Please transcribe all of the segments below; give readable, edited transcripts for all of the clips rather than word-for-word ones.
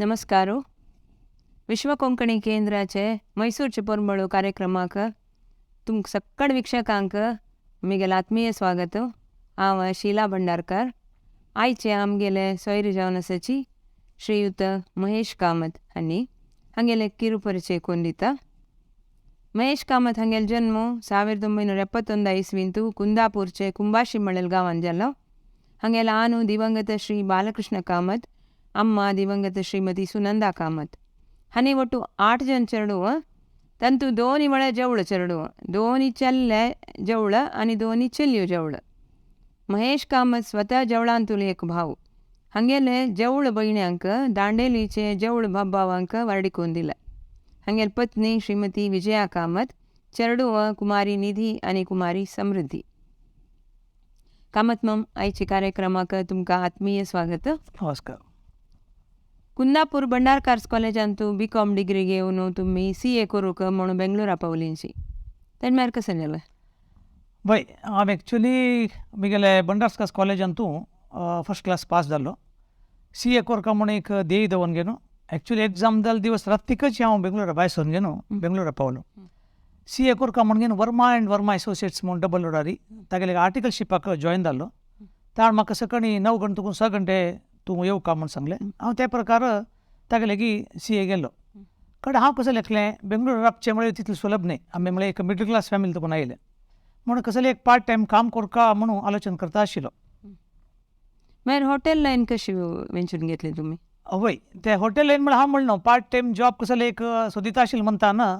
नमस्कार. विश्व कोंकणी केंद्राचे मैसूरचे पोरंबळू कार्यक्रमाक तुमकां सक्कड वीक्षकांक मिगेलें आत्मीय स्वागत. हांव शीला भंडारकर. आयचे आमगेले सोयरे जावन आसाची श्रीयुत महेश कामत हांणी हांगेले ಕಿರು ಪರಿಚಯ ಕೊಂದಿತ. महेश कामत हांगेलो जन्म 1971 इस्वींतु कुंदापूरचे कुंभाशी मळेल गांवांत जालो. हांगेलो आनु दिवंगत श्री बालकृष्ण कामत, अम्मा दिवंगत श्रीमती सुनंदा कामत. हांणी ಒಟ್ಟು 8 जण चेडूं. तांतू दोनी म्हळ्यार जेवळ चेडूं, दोनी चेल्ले जेवळ आनी दोनी चलयो जेवळ. महेश कामत स्वता जेवळांतुलो एक भाव. हांगेले जेवळ भयण्यांक दांडेलीचे जेवळ भावांक व्हरडिकोवन दिले. हांगेली पत्नी श्रीमती विजया कामत, चेडूं कुमारी निधी आनी कुमारी समृद्धी. कामत माम, आयच्या कार्यक्रमाक तुमकां आत्मीय स्वागत. नमस्कार. कुंदापूर भंडारकार्स कॉलेजांतू बी कॉम डिग्री घेवन तुमी सी ए करूंक म्हणून बेंगलोरा पावलींची, तेन्ना मागीर कशें जालें? बय, हांव एक्चुली मिगेले भंडारकार्स कॉलेजांतू फर्स्ट क्लास पास जाल्लो. सी ए कोरका म्हूण एक ध्येय दवरून घेवन एक्चुली एग्जाम जाल दिवस रातीकच हांव बेंगलोरा भायर सरून घेवन बेंगलोरा पावलो. सी ए कोरका म्हूण घेवन वर्मा अँड वर्मा एसोसिएट्स म्हूण डबल रोडारी तागेले आर्टिकलशिपाक जॉयन जाल्लो. ताण म्हाका सकाळीं 9 घंटे तुका 6 घंटे तूं येवका म्हूण सांगलें. हांव त्या प्रकार तागे लागीं सी ए गेल्लो. कडेन हांव कसो लेखलें, बेंगलोर राबचें म्हळ्यार तितलें सुलभ न्हय. आमी म्हळ्यार एक मिडल क्लास फॅमिली तुका आयले म्हणून कसलें एक पार्ट टायम काम करका म्हणून आलोचन करता आशिल्लो. मागीर हॉटेल लायन कशी वेंचून घेतली तुमी? वय, ते हॉटेल लायन म्हळ्यार हांव म्हणलो पार्ट टायम जॉब कसले एक सोदिता आशिल्लो म्हणटा ना,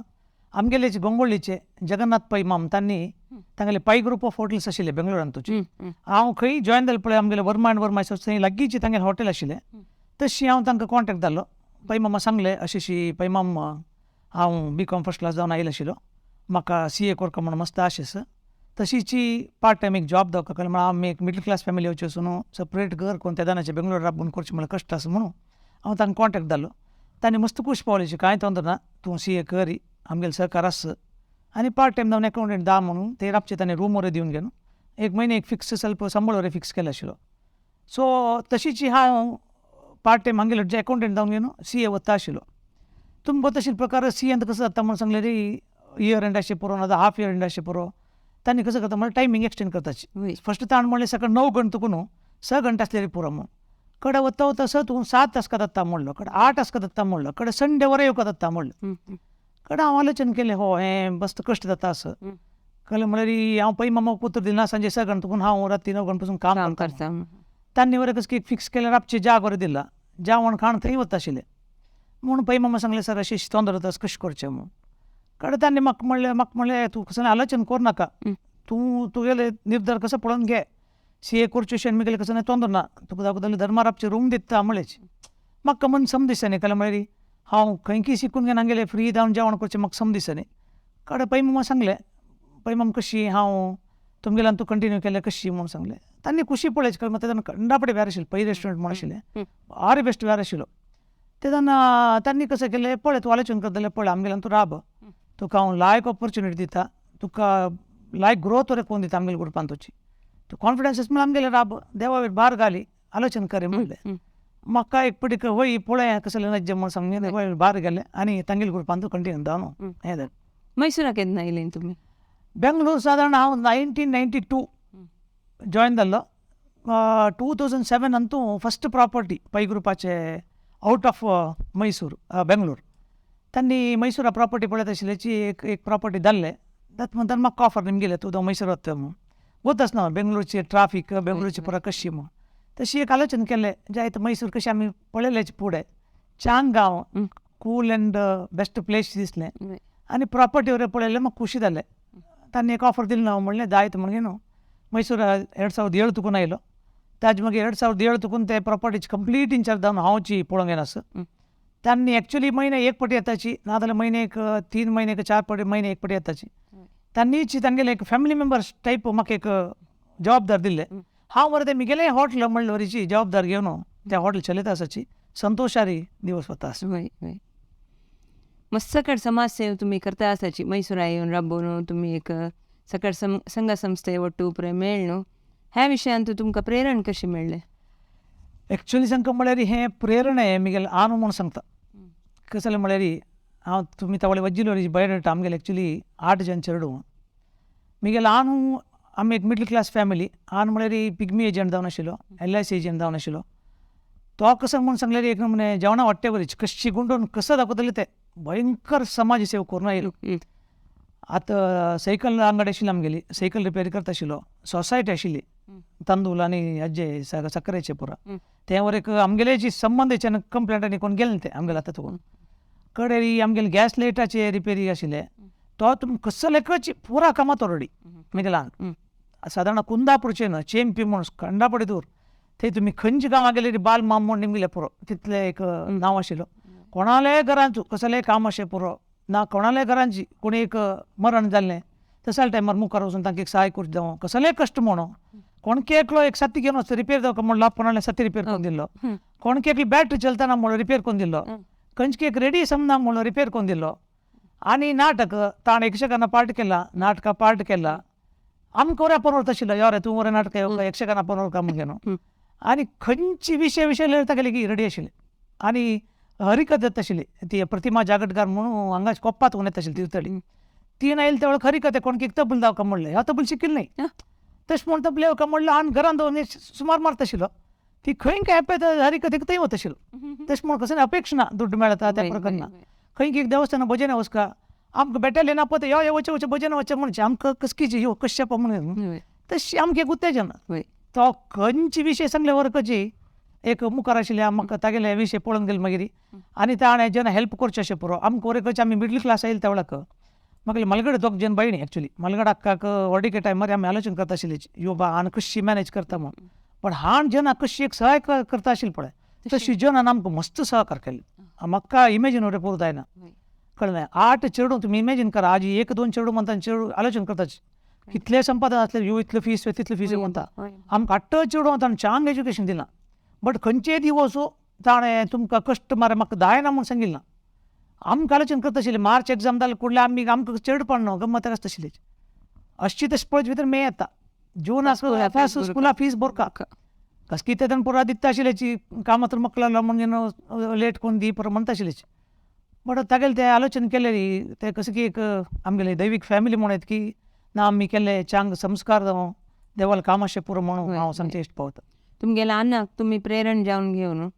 आमगेले गोंगोळ्ळीचे जगन्नाथ पै माम तांणी तांगेले पै ग्रुप ऑफ हॉटेल्स आशिल्ले बेंगलोरान तुजे. हांव खंय जॉयन जालें पळय आमगेले वर्मा अँड वर्मा थंय लागींचे तांगेले हॉटेल आशिल्लें. तशी हांव तांकां कॉन्टेक्ट जालो. पै मामा सांगलें अशी अशी पै माम, हांव बी कॉम फर्स्ट क्लास जावन आयलो आशिल्लो, म्हाका सी ए कोरका म्हूण मस्त आशे आसा, तशीची पार्ट टायम एक जॉब दाखय. म्हळ्यार आमी एक मिडल क्लास फॅमिली येवचे वचून सेपरेट घर कोण तेदानाचे बेंगलोर राबून करचें म्हळ्यार कश्ट आसा म्हणून हांव तांकां कॉन्टेक्ट जालो. तांणी मस्त खूश पावली, कांय तोंदर ना, तूं सी ए करी, आमगेले सहकार आसा आनी पार्ट टायम जावन अकावंटंट दा म्हणून ते राबचे ताणें रूम वयर दिवन घेवन एक म्हयने एक फिक्स स्वल्प संबळ वयर फिक्स केलो आशिल्लो. सो तशीची हांव पार्ट टायम हांगेले जे अकावंटंट जावन घेवन सी ए वता आशिल्लो. तुमकां तशे प्रकार सी एंत कसो जाता म्हूण सांगलें रे, इयर एंड अशें पुरो ना हाफ इयर एंड अशें पुरो, तांणी कसो करता म्हळ्यार टायमींग एक्सटेंड करताची. फर्स्ट ताण म्हणलें सकाळी 9 घंटे तुका न्हू 6 घंटे आसलें पुरो म्हूण, कडेन वता वता 6 तुका 7 आसका जाता म्हणलो, कडेन 8 आसका जाता म्हणलो, कडेन संडे वयर येवका जाता म्हणलो. कडेन हांव आलोचन केलें, हो हें बस्त कश्ट जाता असो. कळ्ळें म्हळ्यार हांव पै मामाक उतर दिना सांजे 6 घंटे तुका हांव राती 9 घंटे पसून काम करता. तांणी वयर कसं एक फिक्स केलें, रातचें जाग वर दिला, जेवण खाण थंय वता आशिल्लें म्हूण पै मामा सांगलें सर अशें तोंदर जाता कशें करचें म्हूण. कडेन तांणी म्हाका म्हणलें, म्हाका म्हणलें तूं कसलें आलोचन कर नाका, तूं तुगेलें निर्धार कसो पळोवन घे, सी ए करचें अशें मिगेलें कसलें तोंदर ना, तुका दाखयता जाल्यार धर्मारापचें रूम दिता म्हणलें. म्हाका मन सम दिसना, कळ्ळें म्हळ्यार हांव खंयकी शिकून घेवन हांगेलें फ्री जावन जेवण करचें म्हाका सम दिसना. कडेन पै मामा सांगलें, पै मामा कशी हांव तुमगेल्यान तूं कंटिन्यू केलें कशी म्हूण सांगलें. तांणी खुशी पळयची, कळ्ळें तेन्ना कंडापडे व्यार आशिल्लें, पै रेस्टॉरंट म्हूण आशिल्लें, आरे बेस्ट व्यार आशिल्लो. तेन्ना तांणी कसं केलें, पळय तूं आलोचन करतलें, पळय आमगेल्यान तूं राब, तुका हांव लायक ऑपॉर्च्युनिटी दिता, तुका लायक ग्रोथ वर कोण दिता आमगेले ग्रुपान तुजी, तूं कॉन्फिडन्स म्हळ्यार आमगेले राब, देवा वयर भार घाली आलोचन करे म्हणलें. म्हाका एक पटी वय पळय कसलें नज्जे म्हूण सांगलें, वयर भार गेलें आनी तांगेले ग्रुपान तूं कंटिन्यू जावन हें जालें. मैसूराक केन्ना आयलें तुमी? बेंगलोर सादारण हांव 1992 जॉयन जाल्लो. 2007 अंतू फर्स्ट प्रॉपर्टी पै ग्रुपाचे आउट ऑफ मैसूर बेंगलोर. तांणी मैसूरा प्रॉपर्टी पळयत आशिल्ल्याची एक एक प्रॉपर्टी धाडले, that म्हणटात म्हाका ऑफर निमगेले तूं मैसूर वता म्हूण. वताच ना बेंगलोरची ट्राफीक, बेंगलोरची पुरा कशी म्हूण. तशी एक आलोचन केलें, जायत मैसूर कशें आमी पळयलेच फुडें चांग गांव कूल अँड बेस्ट प्लेस दिसलें आनी प्रॉपर्टी वयर पळयलें म्हाका खुशी जालें. तांणी एक ऑफर दिली ना म्हणलें जायत म्हणून न्हू मैसूर 2007 तुकून आयलो. ताजे मागीर 2007 तुकून ते प्रॉपर्टीची कंप्लीट इन्चार्ज जावन हांवची पळोवंक येना आसा. तांणी एक्चुली म्हयने एक पटी येताची, नाजाल्यार म्हयने एक 3 म्हयने 4 पटी म्हयने एक पटी येताची. तांणीच तांगेले एक फॅमिली मेंबर्स टायप म्हाका एक जबाबदार दिल्ले. हांव मरे ते मिगेले हॉटेल म्हणले वरीची जबाबदार घेवन त्या हॉटेल चलयता आसाची संतोशारी दिवस वता आसा. वय वय, मस्त सकट समाजसेवा तुमी करता आसाची. मैसूरा येवन राबोवन तुमी एक सकट संघ संस्थे ಒಟ್ಟು मेळ्ळो, ह्या विशयांत तुमकां प्रेरण कशें मेळ्ळें? एक्चुअली सांगता म्हळ्यार हें प्रेरणा मिगेल आनु म्हूण सांगता. कशें जालें म्हळ्यार हांव तुमी तवळे वज्जिलो बायोडाटा आमगेले एक्चुअली 8 जण चेडूं. मिगेल आनु आमी एक मिडल क्लास फॅमिली. आन म्हळ्यार पिग्मी एजंट जावन आशिल्लो, LIC agent जावन आशिल्लो. तो कसो म्हूण सांगल्यार एक नमुने जेवणा वाट्टे वरीच कशी गुंडोवन कसो दाखयतले ते भयंकर समाज सेवा करून आयलो. आतां सायकल आंगडी आशिल्ली आमगेली, सायकल रिपेर करता आशिल्लो. सोसायटी आशिल्ली तांदूळ आनी हाजे साकरेचे पुरा ते वर एक आमगेले जी संबंदीच्यान कंप्लेंट आनी कोण गेले ते आमगेले आतां तुका कडेरी आमगेले गॅस लायटाचे रिपेरी आशिल्ले. तो तुमकां कसले कची पुरा कामात ऑलरेडी मिगेले आंग सादारण कुंदापूरचे न्हय चेंपी म्हूण कंडापडी दूर थंय तुमी खंयच्या गांवां गेले बाल माम म्हूण निमगेले पुरो तितलें एक नांव आशिल्लो. कोणालेय घरांचो कसलेय काम अशें पुरो ना, कोणालेय घरांची कोणी एक मरण जाल्लें तसल्या टायमार मुखार वचून तांकां एक सहाय करचें जावं कसलेय कश्ट म्हणून कोणके एकलो एक साती घेवन वचता रिपेर जावं म्हणलो कोणाले साती रिपेर करून दिल्लो, कोणके एकली बॅटरी चलतना म्हणून रिपेर करून दिल्लो, खंयचे एक रेडी समना म्हणून रिपेर करून दिल्लो. आनी नाटक ताणें यक्षगाना पार्ट केला, नाटकां पार्ट केला. आमकां वयर आपोवन व्हरता आशिल्लो, यो रे तूं वयर नाटक यक्षगाना आपोवन व्हरता म्हूण घेवन. आनी खंयची विशय विशय तागेले की रेडी आशिल्ले. आनी हरिकथा येता आशिल्ली ती प्रतिमा जागटकार म्हणून हांगा कोप्पात येता आशिल्ली तीर्थडी, ती आयली त्या वेळार हरिकथा कोण एक तबल दावका म्हणलें, ह्या तबल शिकिल्लें न्हय तशें म्हूण तबले येवका म्हणलें आनी घरान दवरून सुमार मारता आशिल्लो. ती खंय काय पळय हरिकथेक थंय वता आशिल्लो. तशें म्हूण कसलें अपेक्षा ना दुड्ड मेळटा त्या प्रकार ना. खंय एक देवस्थान भजन वचका आमकां बेटाले ना पळय यो यो वचें वचें भजन वचें म्हणचें आमकां कसकीची यो कशें म्हणून तशी आमकां एक उत्तेजन. तो खंयचे विशय सांगले वरकची एक मुखार आशिल्ले म्हाका तागेले विशय पळोवन गेले मागीर. आनी ताणें जेन्ना हेल्प करचें अशें पुरो आमकां वरकचे आमी मिडल क्लास आयले त्या वेळाक. म्हाका मलगड दोग जण भयणी एक्चुअली मलगड अक्काक व्हडीके टायमार आमी आलोचन करता आशिल्ली यो बा आनी कशी मॅनेज करता म्हूण. पण हाण जेन्ना कशी एक सहाय करता आशिल्ली पळय तशी जनान आमकां मस्त सहकार केल्ले. म्हाका इमेजीन वयर पुरो जायना, कळ्ळें. 8 चेडूं तुमी इमेजीन करा, आज 1 2 चेडूं म्हणटा चेडूं आलोचन करता कितलें संपादन आसलें यो इतलो फीस तितलो फीस म्हणटा. आमकां 8 चेडूं ताणें चांग एज्युकेशन दिलां, बट खंयचेय दिवस ताणें तुमकां कश्ट मार म्हाका जायना म्हूण सांगिल्लें ना. आमकां आलोचन करता आशिल्लें मार्च एग्जाम जालें कुडलें आमी आमकां चेडपण न्हू गम्मत आसता आशिल्ली. अशी तशी पळयत भितर मे येता जून आसा स्कुला फीस भरका कस कितें ताणें पुरा दिता आशिल्ल्याची कामां तर मकला म्हणून लेट करून दी पुरो म्हणटा आशिल्ल्याची. बट तागेलें तें आलोचन केलें तें कशें की एक आमगेलें दैवीक फॅमिली म्हणत की ना आमी केल्ले चांग संस्कार जावं देवाल काम अशें पुरो म्हणून हांव सांगचें इश्ट पावता. तुमगेल्या अन्नाक तुमी प्रेरण जावन घेवन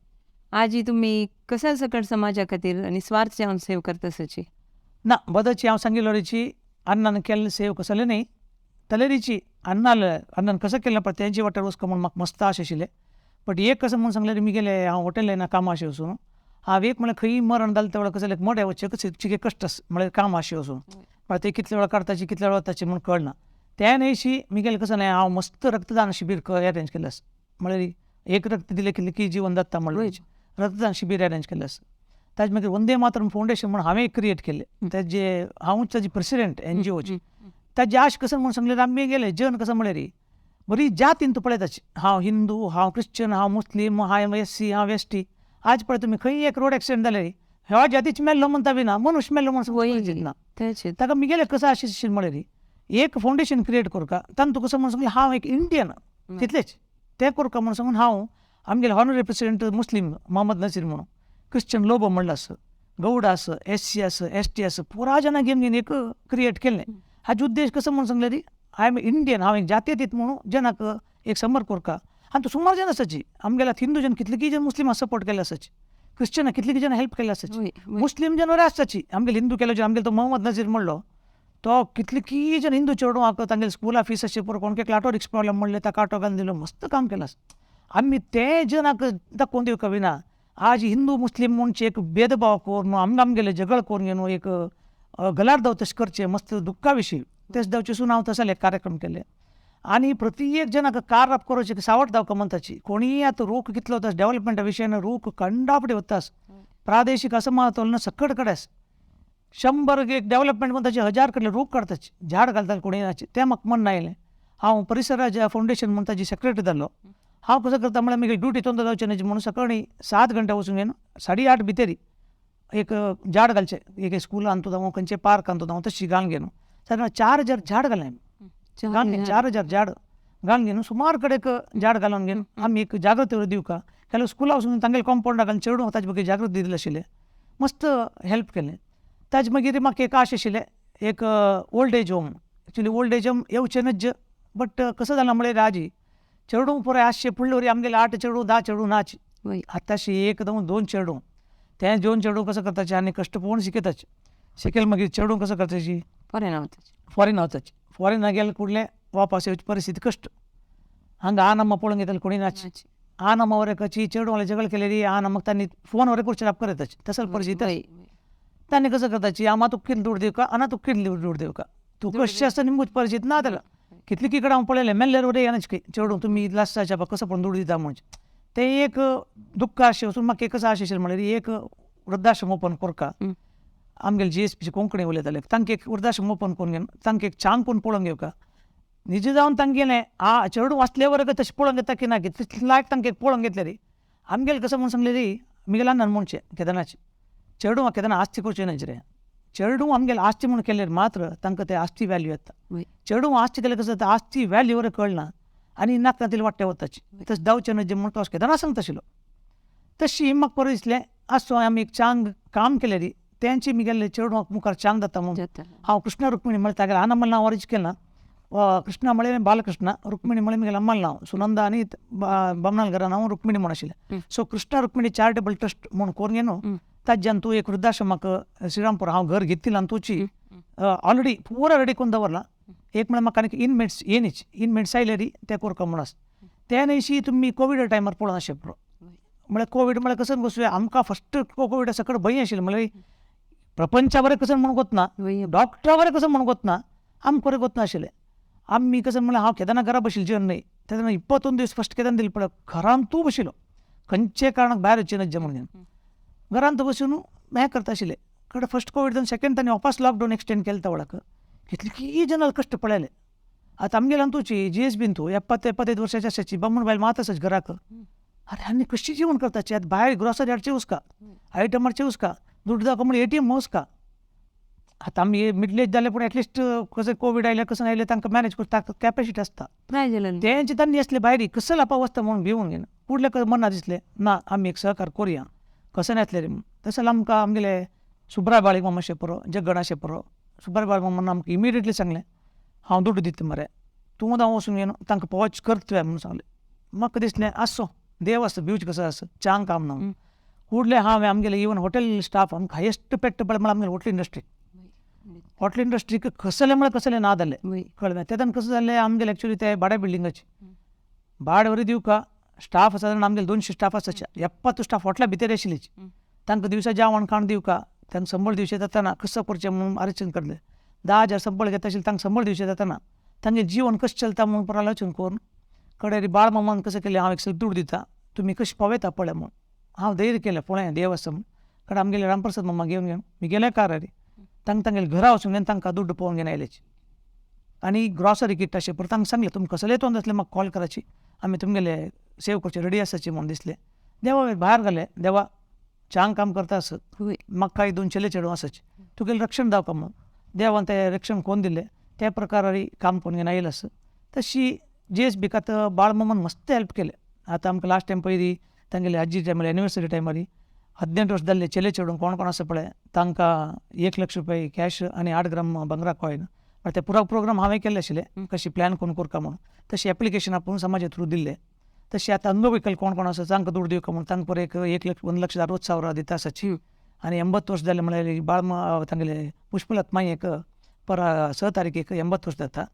आजी तुमी कसा सकट समाजा खातीर आनी स्वार्थ जावन सेव करता सची ना बदची हांव सांगिल्लो रिची अन्नान केल्लें सेव कसलें न्ही तलेरीची अन्नाल अन्नान कसं केलें पळय तेंचे वाटेर वचका म्हूण म्हाका मस्त आश आशिल्लें. बट एक कसं म्हूण सांगलें मिगेले हांव हॉटेल ना कामां अशें वचून हांव एक म्हळ्यार खंय मरण जालें त्या वेळार कसलें मडें वचचें कशें चिके कश्ट म्हळ्यार काम अशें वचून म्हळ्यार ते कितले वेळा काडताची कितले वेळा वताची म्हूण कळना. त्या न्हयशी मिगेलें कसं न्हय हांव मस्त रक्तदान शिबीर अरेंज केल्लें आसा. म्हळ्यार एक रक्त दिलें कितलें की जिवन जाता म्हणल्यार रक्तदान शिबीर अरेंज केल्लें आसा. ताजे मागीर वंदे मातरम फावंडेशन म्हूण हांवें क्रिएट केल्लें, ताजे हांवूच ताजे प्रेसिडेंट NGOची. ताजी आश कसं म्हूण सांगलें आमी गेले जन कसं म्हळ्यार बरी जातीन तूं पळयताची हांव हिंदू हांव क्रिश्चन हांव मुस्लीम हांव SC हांव ST. आज पळय तुमी खंय एक रोड एक्सिडेंट जाले ह्या जातीच मेल्लो म्हणटा बी ना मनुष्य मेल्लो म्हूण ना. ताका मिगेलें कसं आशिल्लें म्हळ्यार एक फावंडेशन क्रिएट करका तांतू कसं म्हूण सांगलें हांव एक इंडियन तितलेच तें करका म्हूण सांगून हांव आमगेले ऑनररी प्रेसिडेंट मुस्लीम मोहम्मद नजीर म्हणून, क्रिश्चन लोबो म्हणलो आसा, गौड आसा, SC आसा, ST आसा, पुरा जाणां घेवन एक क्रिएट केल्लें. हाजो उद्देश कसो म्हूण सांगलें री I am Indian हांव एक जातीयतीत म्हणून जनाक एक समर करका. आनी तो सुमार जन आसाची आमगेल्या हिंदू जन कितले जन मुस्लिमां सपोर्ट केल्ले आसाची, क्रिश्चनां कितले जन हेल्प केल्ले आसाची, मुस्लीम जन वयर आसताची. आमगेले हिंदू केलो आमगेलो तो मोहम्मद नजीर म्हणलो तो कितले जन हिंदू चेडवांक तांगेले स्कुला फीस अशें पुरो कोण केकले ऑटो रिक्षा प्रॉब्लेम म्हणलें ताका ऑटो घालून दिलो, मस्त काम केलां. आमी ते जनाक दाखोवन दिवंक विना आज हिंदू मुस्लीम म्हणचे एक भेदभाव करून आमकां आमगेले झगड करून घेवन एक गलार दाव तशें करचें मस्त दुख्खा विशय. तेच दावचे सून हांव तसले एक कार्यक्रम केले. आनी प्रत्येक जनाक कार अप करोचे सावट दावका म्हणताची कोणीय आतां रोख कितलो वता डेव्हलपमेंटा विशयान रोख कंडापडे वतास प्रादेशीक असमतोलन सकट कडेन आसा. 100 एक डेव्हलपमेंट म्हणताची 1000 कडले रोख काडताची झाड घालताले कोणी तें म्हाका मन आयलें. हांव परिसराच्या फावंडेशन म्हणटा जी सेक्रेटरी जाल्लो हांव कसो करता म्हळ्यार मागीर ड्युटी तोंड जावचें न्हय म्हणून सकाळीं 7 घंटे वचून घेवन 8:30 भितरी एक झाड घालचें एक स्कुलान जावं खंयचे पार्कान जावं तशी घालून घेवन सादारण 4000 झाड घालें आमी, घालून घेवन 4000 झाड घालून घेवन सुमार कडेक झाड घालून घेवन आमी एक जागृती दिवका ಕೆಲವು स्कुला वचून तांगेले कॉम्पावंडाक आनी चेडूं ताजे ಬಗ್ಗೆ जागृती दिले आशिल्लें, मस्त हेल्प केलें. ताजे मागीर म्हाका एक आश आशिल्लें एक old age home, actually old age home येवचें नज्ज, बट कसं जालां म्हळ्यार आजी चेडूं पुराय आसचें फुडले वरी आमगेले 8 चेडूं 10 चेडूं नाच, आतांशी 1 2 चेडूं, तें 2 चेडूं कसं करताचें आनी कश्ट पळोवन शिकयताचें, शिकयले मागीर चेडूं कसं करताची फॉरेन वताचें, फॉरेन वताचें, फॉरेना गेले कुडले वापस येवची परिस्थिती कश्ट. हांगा आ नम्मा पळोवंक येताले कोणी नाच, आ नम्मा वरेकाची चेडूं झगड केलेली आ नम्माक तांणी फोन वरे करचे आप करताची तसं परिस्थिती. तांणी कसं करताची आमा तुका कितले दुड दिवका आना तुका कितले दुड दिवका, तूं कशें आसता निमगूच परिस्थिती ना ताका. कितली कडेन हांव पळयलें मेल्ल्यार वरे येनाच की चेडूं तुमी लास्टाच्या कसं पण दुड दिता म्हणजे ते एक दुख्ख आशें वचून म्हाका एकच आशें आशिल्लें म्हळ्यार एक वृद्धाश्रम ओपन करका. आमगेले GSP Konkani उलयताले तांकां एक वृद्धाश्रम ओपन करून घेवन तांकां एक चांग करून पळोवंक घेवका, निज जावन तांगेलें आ चेडूं वाचले बरें तशें पळोवंक येता की ना की तितलें लायक तांकां एक पळोवंक घेतलें रे. आमगेलें कसं म्हूण सांगलें रे मिगेले अण्णान म्हणचें केदनाचें चेडूं केदना आस्ती करचें न्हय रे, चेडूं आमगेलें आस्ती म्हूण केलें मात्र तांकां ते आस्ती व्हॅल्यू येता, चेडूं आस्ती केलें कसं जाता आस्ती व्हॅल्यू बरें कळना आनी नाका तितलें वाडटे वताची तशें जावचें न्हय म्हूण तो केदना सांगता आशिल्लो. तशी म्हाका बरें दिसलें आसूं आमी एक चांग काम केलें रे तेंची मिगेले चेडूं मुखार चांग जाता म्हूण. हांव कृष्ण रुक्मिणी म्हळ्यार तागेलें आनमल नांव वरीच केलें ना, कृष्णा म्हळें बालकृष्ण, रुक्मिणी म्हळें मिगेलें अम्माल नांव सुनंदा आनी बमनाल घरा नांव रुक्मिणी म्हूण आशिल्लें. So Krishna Rukmini charitable trust म्हूण करून घेवन ताज्यान तूं एक वृद्धाश्रमाक श्रीरामपूर हांव घर घेतिल्लें आनी तुची ऑलरेडी पुरा रेडी करून दवरलां. एक म्हळ्यार म्हाका आनी इनमेट्स येनीच इनमेट्स आयले री ते करका म्हूण आसा. ते न्हयशी तुमी कोविडा टायमार पळोवन आशें पुरो म्हळ्यार कोवीड म्हळ्यार कसं कसं आमकां फस्ट कोविड सकड भंय आशिल्लें म्हळ्यार प्रपंचा बरें कसं म्हणूंक वतना, डॉक्टरा बरें कसं म्हणूंक वतना, आमकां बरें वतना आशिल्लें. आमी कसं म्हणल्यार हांव केदना घरा बशिल्लें जेवन न्हय तेन्ना 21 दीस फस्ट केदना दिले पळय घरांत तूं बशिल्लो खंयचे कारणाक भायर वचचें न्हय म्हणून घरांत बसून हें करता आशिल्लें. कडेन फस्ट कोवीड जावन सेकंड तांणी वापस लॉकडावन एक्सटेंड केलें त्या वळाक कितली जनाल कश्ट पळयले. आतां आमगेले तुची GSB तूं 70-75 वर्साची आसाची बामण बायल मात आसाची घराक, अरे आनी कशी जेवण करताची आतां भायर ग्रोसरी हाडची उसका, आयटम हाडचे उसका, दुड दाखो म्हण ATM उसका. आतां आमी मिडल एज जाले पूण एटलिस्ट कसं कोवीड आयलें कसं आयलें तांकां मॅनेज करता कॅपेसिटी आसता तेंचे तांणी आसले भायर कसं लापा वचता म्हणून भिवून घेवन फुडले मना दिसलें ना आमी एक सहकार करुया कसं येतलें रे. तशें आमकां आमगेले सुब्राय बाळीक मामा शेपरो जगणा शेपरो सुब्राय बाळीक मामान आमकां इमिडिएटली सांगलें हांव दुडू दिता मरे तूं हांव वचून घेवन तांकां पोच करतलें म्हणून सांगलें. म्हाका दिसलें आसो देव आसा भिवचें कसो आसा चांग काम ना. फुडलें हांवें आमगेलें इवन हॉटेल स्टाफ आमकां हायेस्ट पेट्ट पळय म्हळ्यार आमगेलें हॉटेल इंडस्ट्री, हॉटेल इंडस्ट्रीक कसलें म्हळ्यार कसलें ना जालें कळ्ळें. तेन्ना कसं जालें आमगेलें एक्चुअली ते भाड्या बिल्डिंगाचे भाडें वरी दिवका स्टाफ आसा आमगेले 200 स्टाफ आसाचे 70 स्टाफ हॉटेला भितर आशिल्लीच तांकां दिवसा जेवण खाण दिवका तांकां संबळ दिवचें जाताना कसं करचें म्हणून आरक्षण करलें 10,000 संबळ घेता आशिल्लें तांकां संबळ दिवचें जाताना तांगें जीवन कशें चलता म्हणून परत आलोचन करून कडेन बाळ मामान कसं केलें हांव एक सगळें दुड दिता तुमी कशें पावयता पळय म्हणून हांव धैर्य केलें पळय देव आसा म्हणून. कडेन आमगेले रामप्रसाद मामा घेवन घेवन मिगेले कार तांकां तांगेले घरा वचून घेवन तांकां दुड्ड पळोवन घेवन आयलेच आनी ग्रॉसरी किट अशें परत तांकां सांगलें तुमी कसलेय तोंड आसलें म्हाका कॉल कराची आमी तुमगेले सेव करचे रेडी आसाची म्हणून दिसलें. देवा भायर घालें देवा चांग काम करता आसत म्हाका 2 चेले चेडूं आसाचे तुगेलें रक्षण दावका म्हणून देवान तें रक्षण कोण दिलें त्या प्रकारारी काम करून घेवन आयलें आसा. तशी GSB आतां बाळमामान मस्त हेल्प केलें. आतां आमकां लास्ट टायम पयली तांगेले आजी टायमार एनिवर्सरी टायमार 18 वर्स जाल्ले चेले चेडूं कोण कोण आसा पळय तांकां 1 लाख रुपया कॅश आनी 8 ग्राम भांगरा कॉयन ते पुरा प्रोग्राम हांवें केल्ले आशिल्ले कशी प्लॅन करून करता म्हणून तशी एप्लिकेशन आपूण समाजा थ्रू दिल्ले. तशी आतां अंगविकल कोण कोण आसा तांकां दुड दिवका म्हणून तांकां परत 1,60,000 दिता आसाची. आनी 80 वर्स जालें म्हळ्यार बाळमा तांगेले पुष्पलत माई एक परा 6 तारखेक 80 वर्स जाता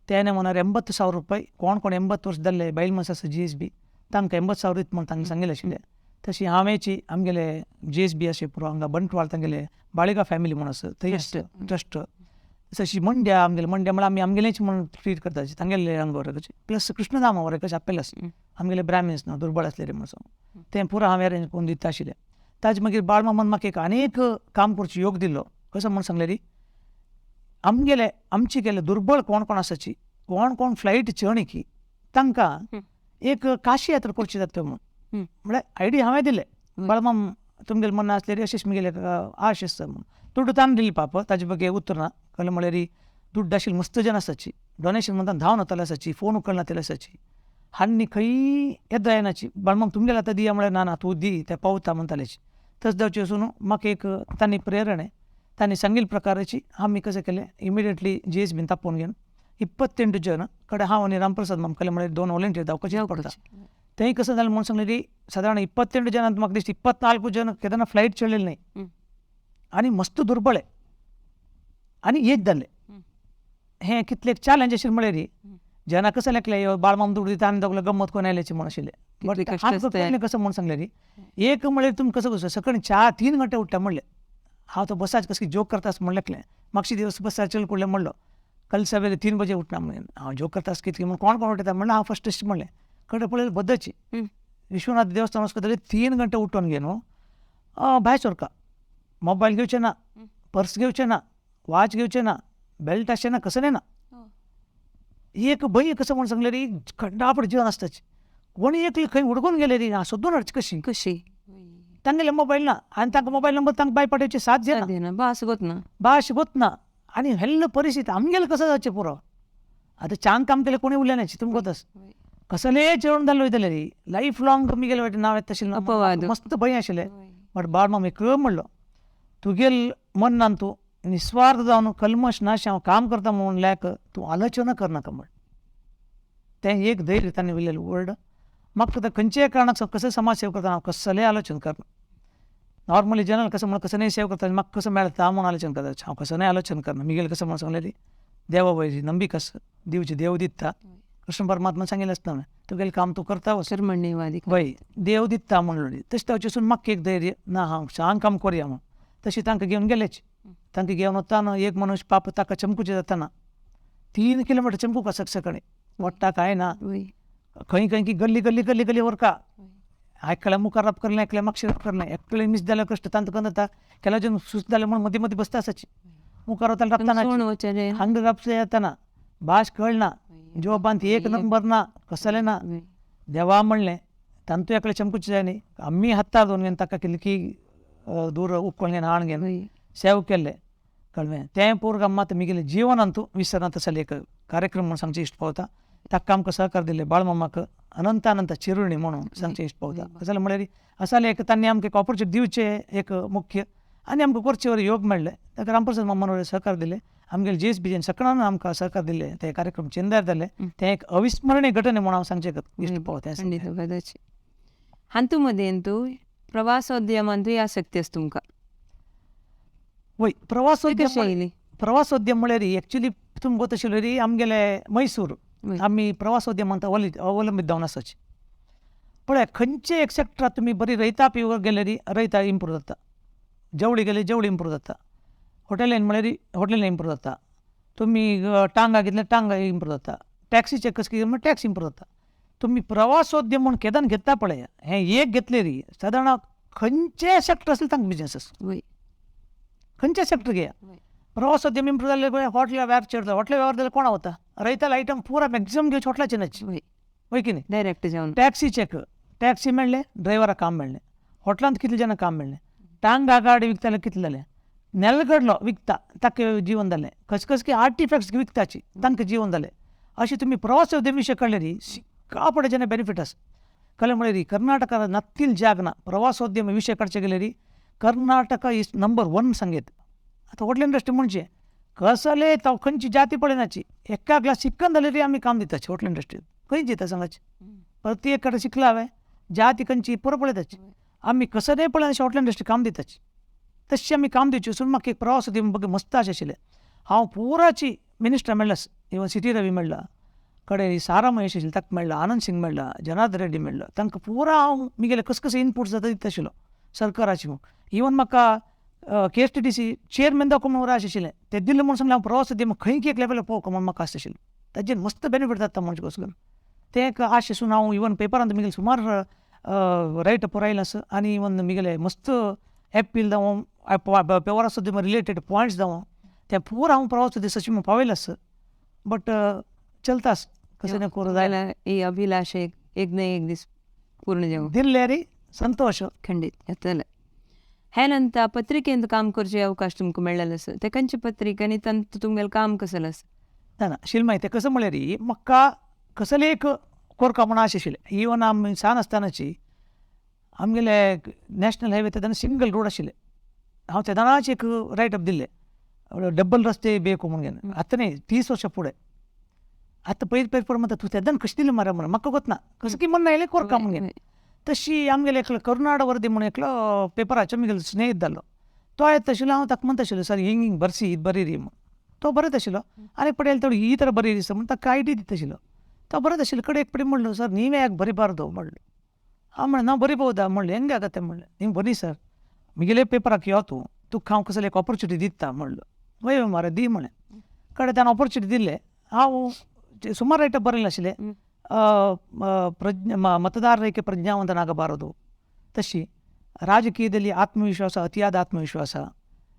तेणे म्हणार 80,000 रुपया कोण कोण 80 वर्स जाल्ले बायल मनशां आसा GSB तांकां 80,000 दिता म्हूण तांकां सांगिल्लें आशिल्लें. तशी हांवेंची आमगेले GSB अशें पुरो हांगा बंटवाळ तांगेले बाळिगा फॅमिली म्हूण आसा थंय ट्रस्ट तशी मंड्या आमगेले मंड्या म्हळ्यार आमी आमगेलेच म्हणून ट्रीट करता तांगेले अंग प्लस कृष्णधामा वरे कशें आपेल आसा आमगेले ब्राह्मिन्स ना दुर्बळ आसले रे म्हणून तें पुरो हांवें अरेंज करून दिता आशिल्लें. ताजे मागीर बाळमामान म्हाका एक आनी एक काम करचें योग दिल्लो कसो म्हूण सांगलें री आमगेले आमचे गेले दुर्बळ कोण कोण आसाची कोण कोण फ्लायट चणकी तांकां एक काशी यात्रा करची जाता म्हणून म्हळ्यार आयडिया हांवें दिले बाळमाम तुमगेले मना आसले रे अशेंच मिगेले आश आसता म्हणून दुड्ड ताण दिली पाप ताजे बगे उतर ना कळ्ळें म्हळ्यार दुड्ड आशिल्ले मस्त जन आसाची डोनेशन म्हणटा धांवन वताले आसाची फोन उखलना तेले आसाची. हांणी खंय येद्दा येनाची बाळमाम तुमगेले आतां दिया म्हळ्यार ना ना तूं दी ते पावता म्हणटालेची. तशें जावचें वचून म्हाका एक तांणी प्रेरणा तांणी सांगिल्ले प्रकाराची आमी कशें केलें इमिडिएटली जी एस बीन तापोवन घेवन 28 जण कडे हांव आनी रामप्रसाद मामकले म्हळ्यार 2 व्हॉलंटियर धांवपाचें पडटा. तेंय कसं जालें म्हणून सांगलें री सादारण 28 जणांत म्हाका दिसता 24 जण केन्ना फ्लायट चडलेली न्हय आनी मस्त दुर्बळे आनी एज जाल्ले. हें कितले चॅलेंज आशिल्लें म्हळ्यार री जना कसं लेखलें बाळमाम दुडू दिता आनी दोगले गम्मत कोण आयल्याची म्हूण आशिल्लें. बट आमकां कसं म्हणून सांगलें री एक म्हळ्यार तुमी कसं कसं सकाळीं 4-3 घंटे उठ्ठा म्हणलें हांव तो बसाच कसं जोक करतास म्हण लेखलें मागशी दिवस बसार चल कुडलें म्हणलो कल सवेरे 3 बजे उठना म्हणून हांव जोक करतास कितके म्हणून कोण कोण उठता म्हणलें हांव फस्ट अशें म्हणलें कडे पळयलें बद्दची विश्वनाथ देवस्थान वचपा 3 घंटे उठून घे न्हू भायर सरका मोबायल घेवचें ना, पर्स घेवचें ना, वॉच घेवचें ना, बेल्ट आसचें ना, कसलें ना. एक भंय कसं म्हणून सांगलें री खंडापड जीवन आसताची कोणी एकली खंय उडकून गेले री सोदून हाडची कशी कशी तांगेले मोबायल ना आनी तांकां मोबायल नंबर तांकां बाय पाठोवची साथ दिना, भास गोतना, भास गोतना आनी हेल्ल परिस्थिती आमगेलें कसं जावचें पुरो. आतां चांग काम केलें कोणी उरलें ना तुमकां गोत कसलेय चेडून जाल्लो वयतले री लायफ लाँग तुमी गेले वाटे नांव येता तशें मस्त भंय आशिल्लें. बट बाळमाम एक म्हणलो तुगेल मनान तूं निस्वार्थ जावन कल्मश नाश हांव काम करता म्हणून लायक तूं आलोचना करनाका म्हण तें एक धैर्य ताणें उलयलें वर्ड. म्हाका खंयच्याय कारणाक कसं समाज सेवा करता हांव कसलेय आलोचन करना. नॉर्मली जनरल कसं म्हणून कसं नाही सेवा करता म्हाका कसं मेळटा म्हणून आलोचन करता हांव कसं नाही आलोचन करना. मिगेल कसं म्हणून सांगलें देवा वयली नंबीक आसा दिवचें देव दिता कृष्ण परमात्मा सांगिल्लें आसता तुगेलें काम तूं करता वय देव दिता म्हणलो तशें ताचे वचून म्हाका एक धैर्य ना हांव सांग काम करुया म्हूण तशें तांकां घेवन गेलेच. तांकां घेवन वतना एक मनीस पाप ताका चमकूचें जाताना 3 किलोमिटर चमकूंक आसा सकाळीं वट्टा कांय ना खंय खंय की गल्ली गल्ली गल्ली गल्ली व्हरका एकल्या मुखार रप करलें एकल्या मागशीं रप करलें एकलें मिस जाल्यार कश्ट तांकां कन्न जाता केल्या जण सुस्त जालें म्हूण मदीं मदीं बसता आसाची मुखार वताले रपताना हांगा रपचें येताना भास कळना जोबांत एक नंबर ना कसलें ना. देवा म्हणलें तांतू एकलें चमकूचें जाय न्ही आमी हातार दवरून घेवन ताका कितली की दूर उखोवन घेवन हाण घेवन सेव केल्लें कळ्ळें. तें पोरगां मात मिगेलें जिवनांतू विसरना तसले एक कार्यक्रम म्हणून सांगचें इश्ट पावता. ताका आमकां सहकार दिल्ले बाळमामाक अनंत अनंत चिरुणी म्हणून सांगचें इश्ट पावता. कशें म्हळ्यार असाले एक तांणी आमकां एक ऑपॉर्च्युनिटी दिवचें एक मुख्य आनी आमकां करचे वर योग मेळ्ळें. ताका रामप्रसाद मामान सहकार दिले आमगेले जे एस बी जेन सगळ्यांना आमकां सहकार दिले ते कार्यक्रम चेंदार जाले तें एक अविस्मरणीय घटना म्हणून हांव सांगचें इश्ट पावता. हातूं मदें तूं प्रवासोद्यमांतूय आसक्ती आसा तुमकां? वय प्रवासोद्यम प्रवासोद्यम म्हळ्यार एक्चुली तुमकां गोत आशिल्लें री आमगेले मैसूर आमी प्रवासोद्यमांत अवलंबीत जावन आसाची. पळय खंयचे एक सेक्टरात तुमी बरी रयता गेले री रयता इम्प्रूव जाता, जेवळी गेले जेवळी इम्प्रूव जाता, हॉटेलान म्हळ्यार हॉटेलान इम्प्रूव जाता, तुमी टांगा घेतले टांगा इम्प्रूव जाता, टॅक्सीचे कशें कितें म्हळ्यार टॅक्सी इम्प्रूव जाता. तुमी प्रवासोद्यम म्हूण केदान घेता पळय हें एक घेतलें री सादारण खंयचेय सेक्टर आसलें तांकां बिजनस आसा खंयचे सेक्टर घेया प्रवासोद्यम इम्प्रूव जालें पळय हॉटेल वेव्हार चड जाता. हॉटेल वेव्हार जाल्यार कोणा वता रयताले आयटम पुरा मॅक्झिमम घेवचे हॉटेलाचे न्हय वय की न्ही डायरेक्ट जावन टॅक्सीचेक टॅक्सी मेळ्ळें ड्रायव्हराक काम मेळ्ळें हॉटेलांत कितले जाणांक काम मेळ्ळें टांगा गाडी विकताले कितले जालें नेलगडलो विकता ताका जीवन जालें कशें कशें की आर्टिफॅक्ट्स विकताची तांकां जीवन जालें. अशें तुमी प्रवासोद्यम विशय कळ्ळें न्ही सिक्कापडे जेन्ना बेनिफीट आसा. कळ्ळें म्हळ्यार री कर्नाटका नत्तील जाग ना प्रवासोद्यम विशय काडचे गेले री कर्नाटका is number 1 सांगेत. आतां हॉटेल इंडस्ट्री म्हणजे कसले तो खंयची जाती पळयनाची एका ग्लास शिकन जाल्यार री आमी काम दिताची हॉटेल इंडस्ट्रीत खंय दिता सांगाची प्रत्येक कडेन शिकला हांवें जाती खंयची पुरो पळयताची आमी कसलेय पळयना हॉटेल इंडस्ट्री काम दिताची तशें आमी काम दिवची वचून म्हाका एक प्रवासोद्यम बघ मस्त आशें आशिल्लें. हांव पुराची मिनिस्टर मेळ्ळास इवन सिटी रवी मेळ्ळा कडे सारा महेश आशिल्ले ताका मेळ्ळा आनंद सिंग मेळ्ळा जनार्दन रेड्डी मेळ्ळा तांकां पुरा हांव मिगेले कशें कशें इनपूट जाता दिता आशिल्लो सरकाराची म्हूण. इवन म्हाका K S T D C chairman दाखोव म्हणून आशें आशिल्लें तें दिलें म्हणून सांगलें हांव प्रवासोद्यम खंय एक लेवलार पळोवंक म्हणून म्हाका आशें आशिल्लें ताजेर मस्त बेनिफीट जाता म्हणजे कसो करून तें एक आशें आसून हांव इवन पेपरांत मिगेले सुमार रायट पुरायलें आसा आनी इवन मिगेले मस्त एपील जावं प्रवासोद्यम रिलेटेड पॉयंट्स जावं तें पुरा हांव प्रवासोद्यम सचिव पावयलें आसा. बट चलतास कसं ना करूं जाय ही अभिलाष एक ना एक दीस पूर्ण जावं दिल्ले री संतोष खंडीत येतलें. हे नंतर पत्रिकेंत काम करचे अवकाश तुमकां मेळ्ळेलो आसा ते खंयचे पत्रिका आनी तांतूं तुमगेलें काम कसलें आसा? ना ना शिल्माय तें कसं म्हळ्यार री म्हाका कसलें एक कोरका म्हूण आश आशिल्लें. इवन आमी सान आसतनाची आमगेले नॅशनल हायवे तेन्ना सिंगल रोड आशिल्ले. हांव तेदनाच एक रायटअप दिल्लें, डबल रस्ते ಬೇಕು म्हणून. आतां न्ही, 30 वर्सां फुडें. आतां पयर पयर पयर म्हणटा तूं तेदन कशें दिलें मरे म्हणून, म्हाका गोतना कसं की म्हणून आयलें कोरका म्हणून. तशी आमगेले एकलो करुणाड वरदी म्हणून एकलो पेपराचो म्हगेलो स्नेहीत जाल्लो, तो येता आशिल्लो. हांव ताका म्हणटा आशिल्लो, सर हिंग हिंग बरसी हीत बरी म्हूण. तो बरयत आशिल्लो आनी एक पडे तो ಈ ಥರ ಬರೀರಿ ಸರ್ म्हणून ताका आयडी दिता आशिल्लो. तो ಬರೋದು ಆಶಿಲ್ಲ. ಕಡೆ एक ಪಡೆ म्हणलो, ಸರ್ ನೀವೇ ಯಾಕೆ ಬರಿಬಾರ್ದು म्हणलो. हांव म्हणलें, ನಾವು ಬರಿಬೋದಾ म्हणलें, ಹೆಂಗೆ ಆಗತ್ತೆ म्हणलें. ನೀವು ಬನ್ನಿ ಸರ್, ಮಿಗಿಲೇ ಪೇಪರ್ ಹಾಕಿ ಯಾವತ್ತು ತುಕ್ಕ हांव कसले एक ऑपॉर्च्युनिटी दिता म्हणलो. वय मारे दी म्हणलें. कडेन ताणें ऑपॉर्च्युनिटी दिल्ले. हांव सुमार रायटअप बरयलें आशिल्लें. ಪ್ರಜ್ಞೆ ಮತದಾರರಿಗೆ ಪ್ರಜ್ಞಾವಂತನಾಗಬಾರದು, ತಶಿ ರಾಜಕೀಯದಲ್ಲಿ ಆತ್ಮವಿಶ್ವಾಸ, ಅತಿಯಾದ ಆತ್ಮವಿಶ್ವಾಸ,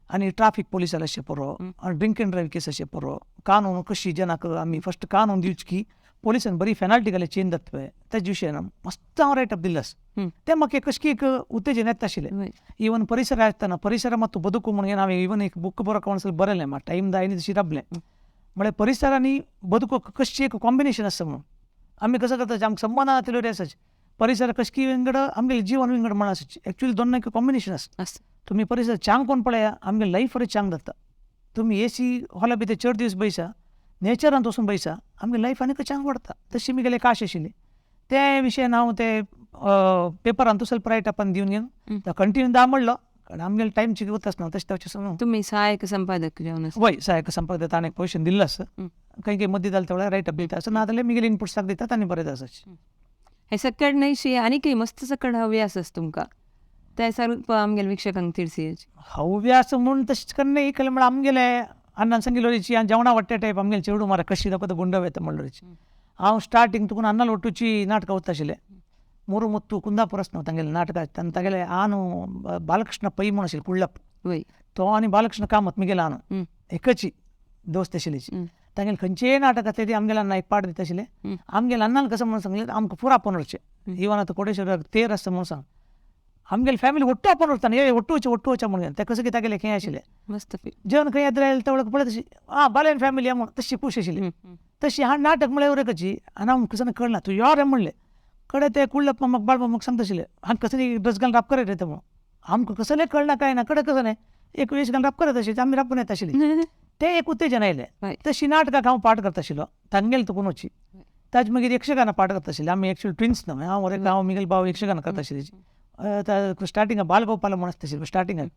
आनी ट्राफीक पोलीस अशें पुरो, आनी ड्रिंक एंड ड्रायव्ह केस अशें पुरो, कानून कशी जनाक आमी फस्ट कानून दिवची की पोलिसान बरी पेनल्टी घाली चेन जाता तेज विशयान मस्त हांव रायटअप दिल्लें आसा. तें म्हाका कशें एक उत्तेजन येता आशिल्लें. ಇವನ್ ಪರಿಸರ ಆಗ್ತಾನೆ, ಪರಿಸರ ಮತ್ತು ಬದುಕು म्हणून हांवें इवन एक बुक बरोवंक म्हणसर बरयलें, म्हाका टायम जाय तशी राबलें. म्हळ्यार परिसर आनी बदकू कशें एक कॉम्बिनेशन आसता म्हणून आमी कसं करता, आमकां संबंद आसलेले आसाच. परिसर कशें विंगड, आमगेलें जीवन विंगड म्हण आसाच. एक्चुअली दोन एक कॉम्बिनेशन आसा. तुमी परिसर चांग कोण पळया, आमगे लायफ बरें चांग जाता. तुमी ए सी हॉला भितर चड दीस बैसा, नेचरांत वचून बैसा, आमगे लायफ आनीक चांग वाडटा. तशी म्हगेली एक आश आशिल्ली. ते विशयान हांव ते पेपरांत ಸ್ವಲ್ಪ ರೈಟ್ अपान दिवन घेवन तो कंटिन्यू दा म्हणलो, कारण आमगेले टायम चिकवत आसना तशें ताचे. तुमी सहायक संपादक जावन आसा. वय, सहायक संपादक ताणें एक पोजिशन दिल्लें आसा. खंय खंय मदीं जालें तेवळ्या रायट अप दिता आसा, नाजाल्यार म्हगेले इनपुट्स ताका दितात आनी बरयता आसा. हे सक्कड न्हयशी आनीकय मस्त सक्कड हव्यास आसा तुमकां, ते ಸ್ವಲ್ಪ आमगेले वीक्षकांक तिळसी. हव्यास म्हूण तशें कन्न केलें म्हळ्यार आमगेले अण्णान सांगिल्लोची आनी जेवणा वाडटे टायप आमगेले चेडूं मारा कशी दाखयता गुंड वेता म्हणलोची. हांव स्टार्टींग तुका अन्नाल ಒಟ್ಟುಚಿ ನಾಟಕ ಓದ್ತಾ ಮೂರು ಮುತ್ತು ಕುಂದಾಪುರ ತಾಂಗೆಲೆ ನಾಟಕ ತನ್ನ ತಾಗೆಲೆ ಆನು ಬಾಲಕೃಷ್ಣ ಪೈ म्हणून आशिल्लो कुಳ್ಳಪ್ಪ, तो आनी बालकृष्ण कामत मिगेले आनु एकची दोस्त आशिल्लीची. तांगेले खंयचेय नाटक आसलें ती आमगेले अण्णा एक पाठ दिता आशिल्ले. आमगेले अण्णान कसं म्हणून सांगलें, आमकां पुरा आपोवन व्हरचें. इवन आतां कोटेश्वराक तेर आसता म्हणून सांग, आमगेले फॅमिली ಒಟ್ಟು आपोवन व्हरता, ए ಒಟ್ಟು वचचें ಒಟ್ಟು वचचें म्हणून. तें कसं कितें तागेलें हें आशिल्लें. मस्त जेवण खंय येद्र आयलें तेवळक पळयत तशी आं बालेन फॅमिली म्हणून तशी खूश आशिल्ली. तशी हा नाटक म्हळ्यार एकची आनी हांव कसं कळना तूं यो रे म्हणलें. कडे ते कुಳ್ळप्प म्हाका बाळबाब सांगता आशिल्ले, हांगा कसली ड्रेस घालून राप करत येता म्हणून. आमकां कसलें कळना काय ना, कडे कसं न्ही एक वेश घालून राप करत आशिल्ले, आमी रापून येता आशिल्ली. तें एक उत्तेजन आयलें. तशी नाटकाक हांव पाठ करता आशिल्लो, तांगेले तुकून वची. ताजे मागीर यक्षगान पाठ करता आशिल्ले. आमी एक्चुअली ट्विन्स न्हय, हांव एक हांव मिगेल भाव यक्षगान करता आशिल्ली. स्टार्टिंगाक बालगोपाल म्हूण आसता आशिल्लें स्टार्टिंगाक,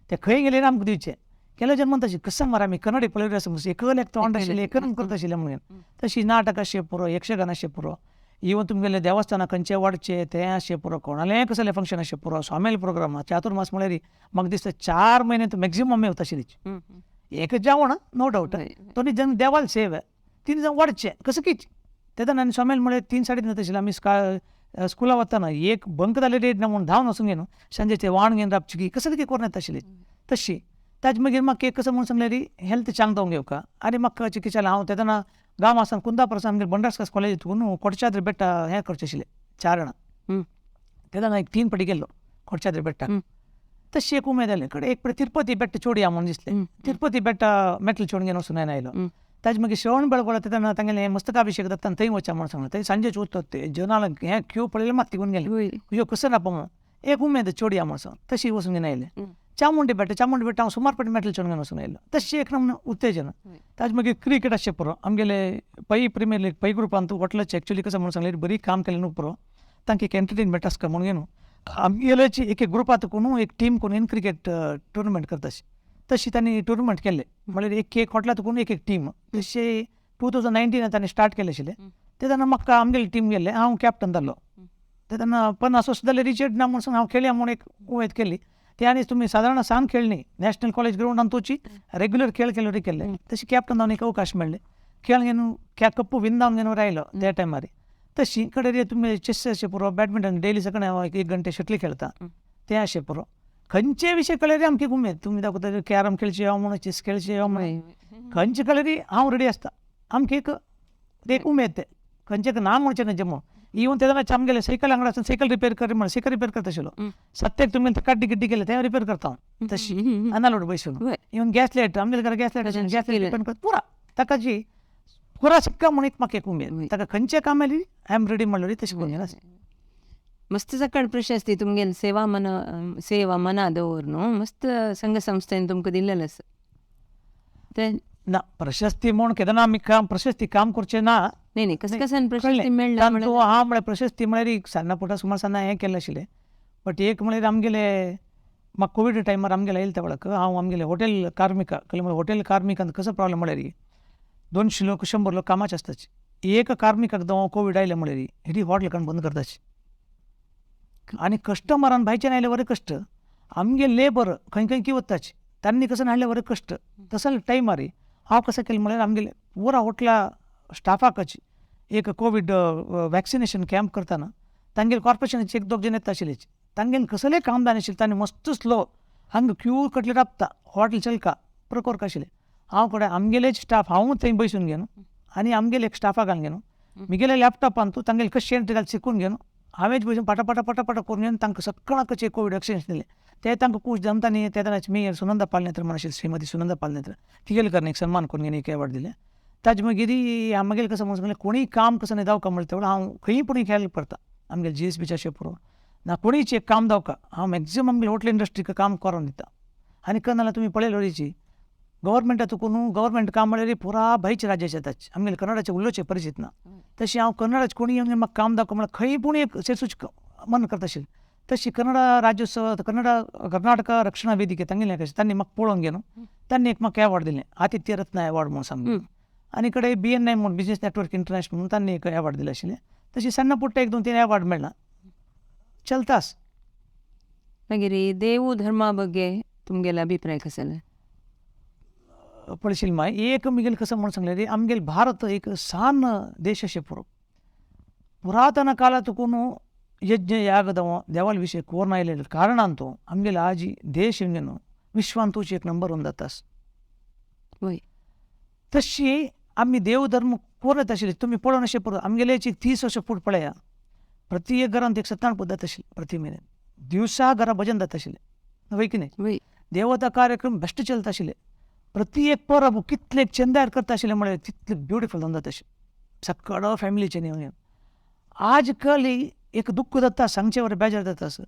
ते खंय गेले आमकां दिवचें. केलो जन म्हणटा कसं मरे आमी कन्नड पळयले आसा एकल एक तोंड आशिल्लें, एकल करता आशिल्लें म्हणून. तशी नाटक अशें पुरो, यक्षगान अशें पुरो, इवन तुमगेले देवस्थानां खंयचे वाडचे तें अशें पुरो, कोणालें कसलें फंक्शन अशें पुरो, स्वामेल प्रोग्राम चातुर्मास म्हळ्यार म्हाका दिसता 4 म्हयने मॅक्झिमम आमी वता आशिल्ली. एक जेवण नो डावट, दोनी जण देवाल सेव 3 जण वाडचे कसं की तेन्ना. आनी स्वामेल म्हळ्यार 3 साडे 3 जाता आशिल्लें. आमी स्कुला वतना एक बंक जालें रेट ना म्हणून धांवन वचून घेवन सांजे ते वाण घेवन राबची की कसं कितें करून येता आशिल्ली. तशी ताजे मागीर म्हाका एक कसं म्हणून सांगलें, हेल्थ चांग जावंक घेवका आनी म्हाका चिकित्सा. हांव तेन्ना गांव आसा कुंदापुरा आमगेले बंडारस्कास कॉलेज तुकून कोटचाद्री बेट्ट हें करचें आशिल्लें चारण. तेन्ना एक 3 पटी गेल्लो कोटचाद्री बेट्टाक. तशी एक उमेद आयली. कडे एक पटी तिरुपती बेट्ट चोडया म्हणून दिसलें, तिरुपती बेट्ट मेटल चोडून घेवन वचून आयलो. ताजे मागीर श्रवण बेळगोळ तेन्ना तांगेलें मस्तकाभिशेक जाता थंय वचचें म्हणून सांगलें. थंय सांजेच वता ते जनाला हें क्यू पळयलें मात तिगून गेलें, ह्यो कसं रावप म्हणून एक उमेद चोडया म्हणून सांग. तशी वचून घेवन आयलें. चामुंडी बेट्ट, चामुंडी बेट्ट हांव सुमार पटी मेटल चोडून घेवन वचून आयलो. तशी एक नमुना उत्तेजन. ताजे मागीर क्रिकेट अशें पुरो आमगेले पै प्रिमियर लीग पै ग्रुपांत वटलाचे एक्चुअली कसं म्हणून सांगलें, बरी काम केलें न्हू पुरो तांकां एक एंटरटेनमेंट आसता म्हणून घेवन आमगेलेची एक एक ग्रुपांत कोणू एक टीम करून क्रिकेट टुर्नामेंट करता. तशी तांणी टुर्नामेंट केल्ले, म्हळ्यार एक एक हॉटेलांत कोण एक एक टीम. तशें 2019 तांणी स्टार्ट केलें आशिल्लें. तेन्ना म्हाका आमगेली टीम गेल्ले, हांव कॅप्टन जाल्लो. तेन्ना 50 वर्सां जालें रिचर्ड ना म्हणून हांव खेळया म्हूण एक उमेद केली. ते आनी तुमी सादारण सान खेळ न्ही, नॅशनल कॉलेज ग्रावंडान तोची रेग्युलर खेळ केले केल्ले. तशी कॅप्टन जावन एक अवकाश मेळ्ळे, खेळ घेवन कप्पू विन जावन घेवन आयलो त्या टायमार. तशी कडे तुमी चेस अशें पुरो, बॅडमिंटन डेली सकाळीं हांव 1 घंटे शटली खेळटा तें अशें पुरो. खंयचे विशय कळ्ळें आमची उमेद, तुमी दाखयता कॅरम खेळचे हांव म्हणून, चेस खेळचे हांव म्हणून, खंयचे कळ्ळें हांव रेडी आसता. आमकी एक एक उमेद तें खंयचे ना म्हणचें खंयचें म्हणून. इवन तेन्ना आमगेले सायकल हांगा आसून सायकल रिपेर कर म्हणून सायकल रिपेर करता आशिल्लो. सत्याक तुमी काड्डी गिड्डी केले तें रिपेर करता हांव तशी अनालोड बसून. इवन गॅस लायट आमगेले घरा gas light, gas light repair करता पुरा. ताका जी कुरा शिक्का म्हूण एक म्हाका एक उमेद ताका खंयचें काम आयली I am ready म्हणल्यार तशें करून घेना. मस्त सकळ प्रशस्ती तुमगेल सेवा मना सेवा मना दवर न्हू मस्त संघ संस्थेन तुमकां दिल्लेलें आसा ते. ना प्रशस्ती म्हूण केन्ना आमी काम प्रशस्ती काम करचें ना. न्ही न्ही कस कसान प्रशस्ती मेळ्ळा तांचो हांव म्हळ्यार प्रशस्ती म्हळ्यार सान्नां पोटा सुमार सान्नां हें केल्लें आशिल्लें. बट एक म्हळ्यार आमगेले म्हाका कोवीड टायमार आमगेले आयले त्या वेळाक हांव आमगेले हॉटेल कार्मिका कळ्ळें म्हळ्यार हॉटेल कार्मिकांत कसो प्रॉब्लम म्हळ्यार 200 लोक 100 लोक कामाचे आसताची. एक कार्मिकाक जावं कोवीड आयलें म्हळ्यार हेडी हॉटेल काडून बंद करताची. आनी कस्टमरान भायच्यान आयले बरें कश्ट, आमगे लेबर खंय खंय की वताची तांणी कसं हाडले बरें कश्ट. तसो टायमार हांव कसं केलें म्हळ्यार आमगेले पुरा हॉटेला स्टाफाकच एक कोवीड वॅक्सिनेशन कॅम्प करतना तांगेले कॉर्पोरेशनाचे एक दोग जण येता आशिल्ले तांगेले कसलें काम जाय आशिल्लें तांणी मस्त स्लो हांगा क्यू कटले राबता हॉटेल चलका पुरो करका आशिल्लें. हांव कडेन आमगेलेच स्टाफ हांव थंय बसून घेवन आनी आमगेले एक स्टाफाक घालून घेवन मिगेले लॅपटॉपान तूं तांगेले कशें एंट्री घाल शिकून घेवन हांवेंच बसून पाटा पाटा पाटा पाटा करून घेवन तांकां सगळ्यांकच एक कोवीड वॅक्सिनेशन दिलें. ते तांकां खूश जावन तांणी ते तेन्नाच मेयर सुनंदा पालनेत्र म्हण आशिल्ली श्रीमती सुनंदा पालनेत्र तिगेले कारण एक सन्मान करून घेवन एक एवॉर्ड दिलें. ताजे मागीर आमगेले कसं म्हणून सांगलें कोणीय काम कसं न्ही जावका म्हणल्यार तेवढं हांव खंयी पूण हेल्प करता आमगेले जी एस बीच्या अशें पुरो ना कोणीच एक काम जावका हांव मॅक्झिमम आमगेले हॉटेल इंडस्ट्रीक काम करून दिता. आनी करना तुमी पळयले वरीची गव्हर्मेंटा तुकून गव्हर्मेंट काम म्हळ्यार पुरा भायच्या राज्याचे येताच आमगेले कन्नडाचे उलोवचे परिचित ना. तशी हांव कन्नडाचे कोणी येवन म्हाका काम दाखोव म्हळ्यार खंय पूण एक सेसूच मन करता आशिल्लें. तशी कन्नडा राज्योत्सव कन्नडा कर्नाटका रक्षणा वेदिके तांगेलें तांणी म्हाका पळोवन घेवन तांणी एक म्हाका एवॉर्ड दिलें आतिथ्य रत्न एवॉर्ड म्हणून सांगलें. आनी कडे बी एन I म्हणून बिजनेस नेटवर्क इंटरनॅशनल म्हणून तांणी एक एवॉर्ड दिलें आशिल्लें. तशी सण्ण पुट्ट 1 2 3 एवॉर्ड मेळ्ळा चलतास. मागीर देव धर्मा ಬಗ್ಗೆ तुमगेले अभिप्राय कसले? पळशील माय एक मिगेल कसं म्हणून सांगलें आमगेल भारत एक सान देश अशें पुरो पुरातन कालातून यज्ञ यागदव देवाल विषय कोर्ण आयलेले कारणान तो आमगेले आजी देश विश्वांतूच एक नंबर वन जातास. तशी आमी देवधर्म कोर येता आशिल्ले तुमी पळोवन अशें पुरो आमगेले 30 वर्सां फुडें पळया प्रति एक घरांत एक सत्ताण पद्दत आशिल्ली प्रति म्हयन्यान दिवसा घरा भजन जाता आशिल्लें वय की न्ही. देवता कार्यक्रम बेश्ट चलता आशिल्ले प्रति एक परब कितले चंदार करता आशिल्ले म्हळ्यार तितले ब्युटिफूल जावन जाता आशिल्लें सगळो फॅमिलीचें न्ही. आज कल एक दुख्ख जाता सांगचे बरें बेजार जाता आसा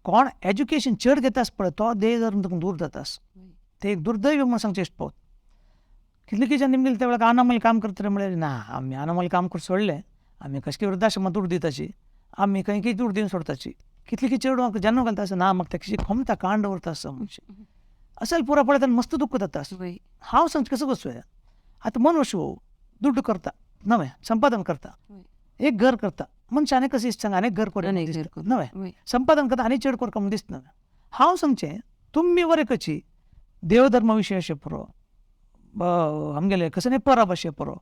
कोण एज्युकेशन चड घेता आसता पळय तो देह धर्म तुका दूर जाता आसा ते एक दुर्दैव म्हणून सांगचें इश्ट पावत. कितले कितें निमगेले त्या वेळार आनामल काम करतले म्हळ्यार ना आमी आनामल काम करून सोडलें आमी कसली वृद्धाश्रमांत दुड दिताची आमी खंय खंय दुड दिवन सोडताची कितले कितें चेडवांक जन्म घालता आसा ना म्हाका तेका खोमता कांड दवरता आसा म्हणजे असल पुरा पळयता मस्त दुख्ख जाता आसा. हांव सांगचें कसो कसो आतां मनुष्य दुड्ड करता नवें संपादन करता एक घर करता मनशान आनी कशें दिसता आनी घर कर नवें संपादन करता आनी चड करता म्हूण दिसता नवें. हांव सांगचें तुमी बरें कशी देवधर्म विशय अशें पुरो आमगेले कसले परब अशें पुरो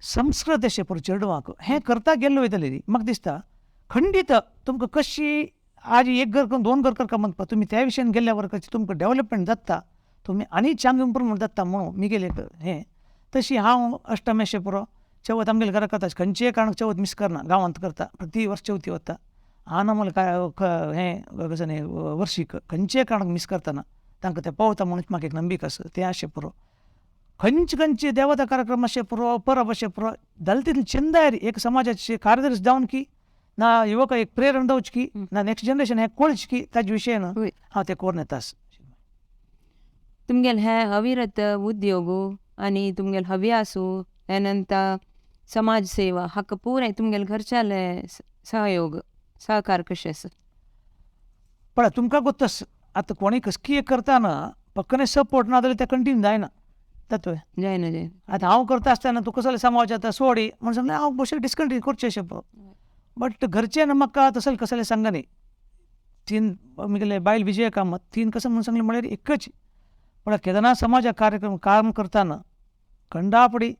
संस्कृत अशें पुरो चेडवांक हें करता गेल्लो वयतले म्हाका दिसता खंडीत तुमकां कशी आज एक घर करून 2 घर करता म्हणपा तुमी त्या विशयान गेल्ल्या बरोबर कशी तुमकां डेवलपमेंट जाता तुमी आनी चांग इम्प्रूवमेंट जाता म्हणून मिगेले हें. तशी हांव अष्टमी अशें पुरो चवथ आमगेले घरा करता खंयचेय कारणाक चवथ मिस करना गांवांत करता प्रति वर्स चवथी वता आनामल काय हें कसं न्ही वर्शीक खंयचेय कारणाक मिस करतना तांकां तें पावता म्हणून म्हाका एक नंबिका आसा तें अशें पुरो खंयचे खंयचे देवता कार्यक्रम अशें पुरो परब अशें पुरो जालें तितलें चंदायर एक समाजाचे कार्यदर्श जावन की ना युवक एक प्रेरणा जावची की ना नेक्स्ट जनरेशन हें कळचें की ताजे विशयान हांव तें करून येता. तुमगेले हे अविरत उद्योग आनी तुमगेले हव्यासू हे नंतर समाज सेवा हाका पुराय तुमगेले घरच्याले सहयोग सहकार कशें आसा? पळय तुमकां गोत्तस आतां कोणीय कसकी एक करतना पक्कने सपोर्ट ना जाल्यार तें कंटिन्यू जायना तत्व जायना जायना. आतां हांव करता आसतना तूं कसले समाज आतां सोडी म्हणून सांगलें हांव बशें डिस्कंटिन्यू करचें अशें पळय बट घरचे म्हाका तसले कसले सांगना न्ही. तीन म्हगेले बायल विजय कामत तीन कसं म्हणून सांगलें म्हळ्यार एकच पण केन्ना समाजा कार्यक्रम काम करतना कंडापडी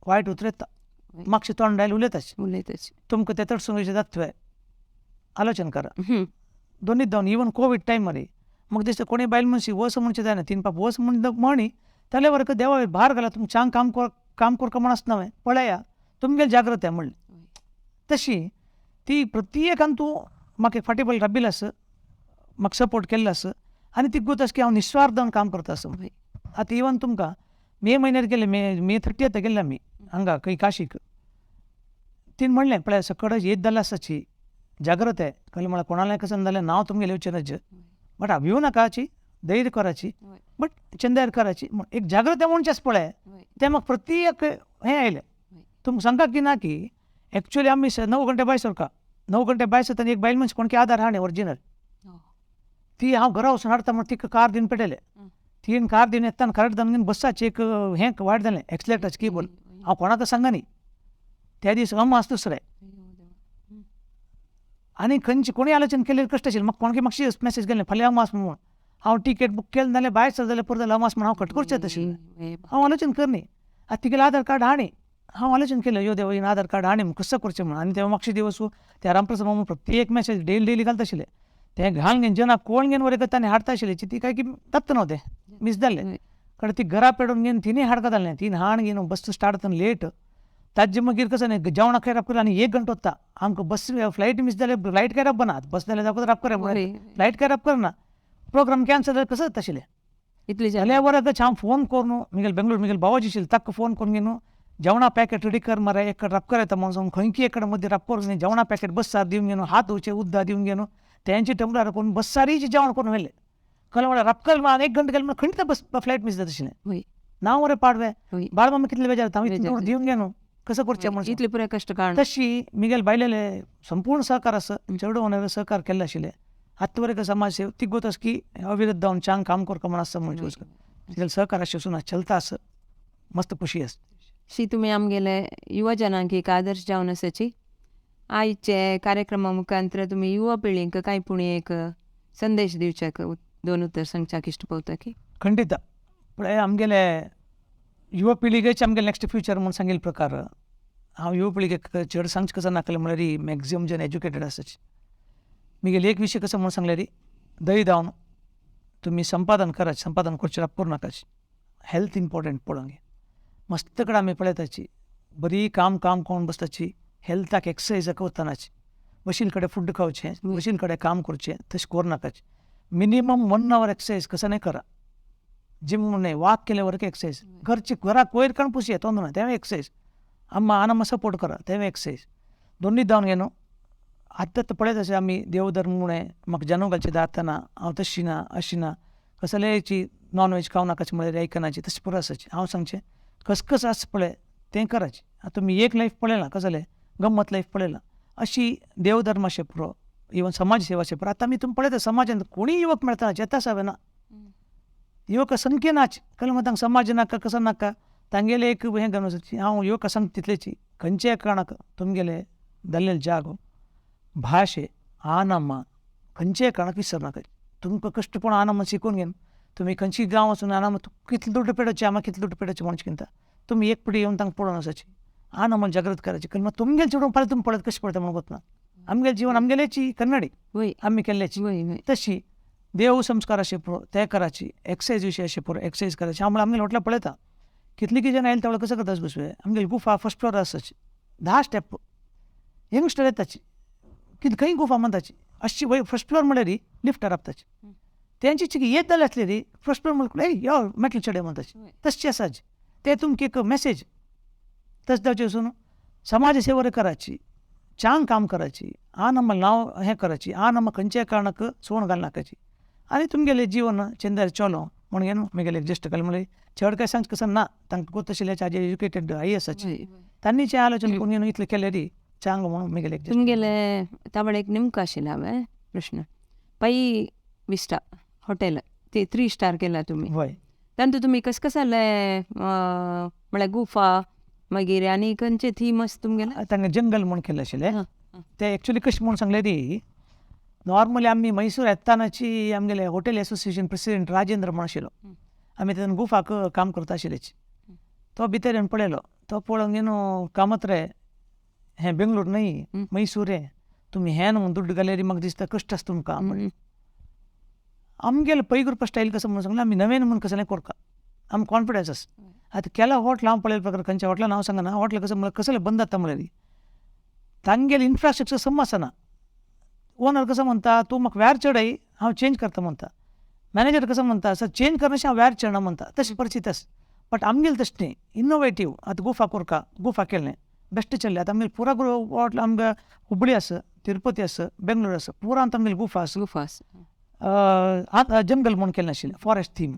वायट उतर येता मागशे तोंड आयलें उलयताच उलयताच तुमकां तें तडसून जाता आलोचन करा दोनीय जावन इवन कोवीड टायमार म्हाका दिसता कोणी बायल मनशी वस म्हणचें जायना तीन पाप वस म्हण म्हणी जाल्यार बरें देवा भार घाला तुमकां चांग काम कर काम करका म्हण आसना हांवें पळया तुमगेले जाग्रत म्हणलें. तशी ती प्रत्येकान तूं म्हाका फाटीं पडले राबिल्लें आसा म्हाका सपोर्ट केल्लो आसा आनी ती गोत आसा की हांव निस्वार्थान काम करता आसा. आतां इवन तुमकां मे म्हयन्यार गेले मे 30 गेल्ले आमी हांगा खंय काशीक. तीन म्हणलें पळय सकड येत जाल्यार आसाची जाग्रत आहे कळ्ळें म्हळ्यार कोणालाय कसं जाल्यार नांव तुमगेलें येवचें नज, बट भिवू नाकाची, धैर्य कराची, बट चंदायर कराची, एक जाग्रत म्हणचेच पळय तें म्हाका प्रति एक हें आयलें. तुमकां सांगता की ना की एक्चुअली आमी 9 घंटे भायर सरका, 9 घंटे भायर सरतना एक बायल मनीस कोणकी आदार हाणे ओरिजिनल, ती हांव घरा वचून हाडटा म्हण तिका कार दिवन पेटयलें. तीन कार दिवन येतना करेक्ट जावन बस्साचें एक हें वायट जालें एक्सिलेटराचें केबल, हांव कोणाक सांगना न्ही. त्या दीस अमास दुसरें आनी खंयची कोणी आलोचन केलें कश्ट आशिल्लें म्हाका कोणकी मातशी मॅसेज गेलें फाल्यां अमास म्हणून. हांव टिकेट बूक केलें जाल्यार भायर सर जाल्यार पुरो जालें अमास म्हण हांव कट करचें तशें हांव आलोचन करनी. आतां तिगेलें आधार कार्ड हाणी हांव आलोचन केलें यो देवा आधार कार्ड हाणी कसो करचें म्हणून. आनी तेव्हा मातशे दिवस त्या रामप्रसाद मामा प्रत्येक मॅसेज डेली डेली घालता आशिल्ले, तें घालून घेवन जेन्ना कोण घेवन वयर तांणी हाडता आशिल्ले ती काय की तत्त नव्हतें मीस जाल्लें. कारण ती घरा पेडून घेवन तिनूय हाडका जालें, तीन हाण घेवन बस स्टार्ट जातना लेट ताजे मागीर कसं न्ही जेवणाक खंय राब आनी 1 घंटो वता आमकां बस फ्लायट मीस जाल्यार फ्लायट काय राब ना, बस जाल्यार दाखोवता राब कर फ्लायट काय राब करना, प्रोग्राम कॅन्सल जाल्यार कसं जाता आशिल्लें. इतलें जाल्यार बरें हांव फोन करून मिगेल बेंगलोर मिगेल भावाजी आशिल्ले ताका फोन करून घेवन जेवणा पॅकेट रेडी कर मरे एक राब कर येता म्हणून खंयकी एक मदीं राब करून जेवणा पॅकेट बस्सार दिवन घेवन हात धुवचे उद्दा दिवन घेवन तेंचे टंबलार करून बस्सारीचे जेवण करून व्हेलें. कळ्ळें म्हळ्यार राब कर म्हळ्यार 1 घंटा गेलें म्हळ्यार खंयच बस फ्लायट मीस जाता आशिल्लें. नांव मरे पाडवे बाळ मामा कितले बेजार हांव इतलें दिवन घेवन कसं करचें म्हणून इतले पुराय कश्ट काडून. तशी मिगेल बायलेले संपूर्ण सहकार आसा, चेडो सहकार केल्ले आशिल्ले. आत्तां वरेक समाज सेव तिगोत आसा की अविरत जावन चांग काम करता म्हण आसा म्हणून तिगेले सहकार आशिल्ले चलता आसा, मस्त खुशी आसा. शी तुमी आमगेले युवजनांक एक आदर्श जावन आसाची. आयचे कार्यक्रमा मुखांतर तुमी युवा पिळींक कांय पूण एक संदेश दिवच्याक 2 उतर सांगच्याक इश्ट पवता की. खंडित पळय आमगेले युवा पिळगेचे आमगेले नेक्स्ट फ्युचर म्हूण सांगेल प्रकार हांव युवा पिळगेक चड सांगचें कसो नाकलें म्हळ्यार मॅक्झिमम जन एज्युकेटेड आसाची. मिगेले एक विशय कसो म्हणून सांगल्यार दही धावन तुमी संपादन कराचे, संपादन करचें राब करूं नाकाची. हेल्थ इम्पॉर्टंट पळोवंक मस्त कडेन आमी पळयताची बरी काम काम करून बसताची, हेल्थाक एक्सरसाइज वतानाची, बशील कडेन फूड खावचें, बशील कडेन काम करचें तशें करूं नाकाची. मिनिमम 1 our exercise कसो न्ही करा, जिम न्हय वाक केले वरक एक्सरसाइज, घरची घराक वयर काण पुसया तोंड ना तें एक्सरसाइज, आम्मा आन सपोर्ट करा तें एक्सरसाइज. दोन्ही धावन घेवन आत्तां आतां पळयत आसा आमी देव धर्म म्हळें म्हाका जनव घालचें जातना हांव तशी ना अशी ना कसलेची नॉन वेज खावं नाकाची म्हळ्यार आयकनाची तशें पुरो आसाची. हांव सांगचें कस आसा पळय तें कराचें. आतां तुमी एक लायफ पळयलां कसलें गम्मत लायफ पळयलां, अशी देव धर्माचें पुरो इवन समाज सेवाचें पुरो. आतां आमी तुमी पळयता समाजांत कोणीय युवक मेळटा येता सावे ना, युवक संख्ये नाच कळ्ळें मग तांकां समाज नाका कसो नाका तांगेलें एक हें घेवन वचची. हांव युवक सांगता तितलेची खंयच्याय कारणाक तुमगेले जाल्लेले जागो भाशे आनामा खंयच्याय कारणाक विसरनाका. तुमकां कश्टपण आनामा शिकून घेवन तुमी खंयची गांव वचून आनामा कितले दुड्ड पेडोवचे आमा कितले दुड्ड पेडोवचे म्हणून चिंता तुमी एक पिढी येवन तांकां पळोवन वचाची आनामा जागृत करायची. कारण मग तुमगेले चेडूं फाल्यां तुमी पळयत कशें पळयता म्हणून वतना आमगेलें जीवन आमगेलेची कन्नडी आमी केल्ल्याची तशी देव संस्कार अशें पुरो ते कराची, एक्सरसाइज विशय अशें पुरो एक्सरसाइज करायची. हांव म्हणल्यार आमगेले हॉटेलां पळयता कितली की जण आयले तेवळ कसं करता बसवे आमगेली गुफा फर्स्ट फ्लोर आसाची 10 स्टेप यंगस्टर येताची कितें खंय गुफा म्हणटाची अशी वय फर्स्ट फ्लोर म्हळ्यार लिफ्टार राबताची तेंची चिकी येत जाल्यार आसली री फर्स्ट फ्लोर म्हणल्यार ए यो मेटल चडे म्हणटाची तशी आसाची. ते तुमकां एक मॅसेज तशें जावचें वचून समाज सेवा करायची, चांग काम करायची, आन आमकां नांव हें करायची, आन आमकां खंयच्याय कारणाक सोण घालनाकाची आनी तुमगेलें जीवन चंदार चलो म्हणून न्हू म्हगेलें ज्येश्ठ कल म्हणलें चड काय सांगचें कसं ना तांकां गोत आशिल्ले आजी एज्युकेटेड I आसाची तांणी जें आलोचन करून इतलें केलें री चांग म्हणून म्हगेलें. तुमगेले तावळ एक नेमको आशिल्लो हांवें प्रश्न पै विस्टा हॉटेल ते 3 स्टार केला तुमी, हय, तांतू तुमी कस कसाले म्हळ्यार गुफा मागीर आनी खंयचे थीम आसा तुमगेलें? तांकां जंगल म्हूण केल्लें आशिल्लें ते एक्चुअली कशें म्हूण सांगलें ती नॉर्मली आमी मैसूर येतानाची आमगेले हॉटेल एसोसिएशन प्रेसिडेंट राजेंद्र म्हूण आशिल्लो, आमी तेन्ना गुफाक काम करता आशिल्लेच. तो भितर येवन पळयलो, तो पळोवन न्हू कामत रे हें बेंगलोर न्हय मैसूर हें, तुमी हें न्हू दुड्ड घाल्यार म्हाका दिसता कश्ट आसा तुमकां म्हणून. आमगेले पै ग्रुप स्टायल कसो म्हणून सांगलें आमी नवें म्हूण कसलें करता आमकां कॉन्फिडन्स आसा. आतां केला हॉटेल हांव पळयल्या प्रकार खंयच्या हॉटेलान हांव सांगना हॉटेल कसं म्हणल्यार कसलें बंद जाता म्हणल्यार तांगेलें इन्फ्रास्ट्रक्चर सम आसना. ओनर कसो म्हणटा तूं म्हाका व्यार चडय हांव चेंज करता म्हणटा, मॅनेजर कसो म्हणटा सर चेंज करनाशें हांव व्यार चडना म्हणटा, तशी परिस्थिती आसा. बट आमगेले तशें न्ही, इनोवेटीव. आतां गुफा कोरका, गुफा केलें बेश्ट चल्लें. आतां आमगेले पुरा होटल आमगे हुबळी आसा, तिरुपती आसा, बेंगलोर आसा, पुरा आमगेले गुफा आसा. गुफा आसा. जंगल म्हूण केलें आशिल्लें, फॉरेस्ट थीम.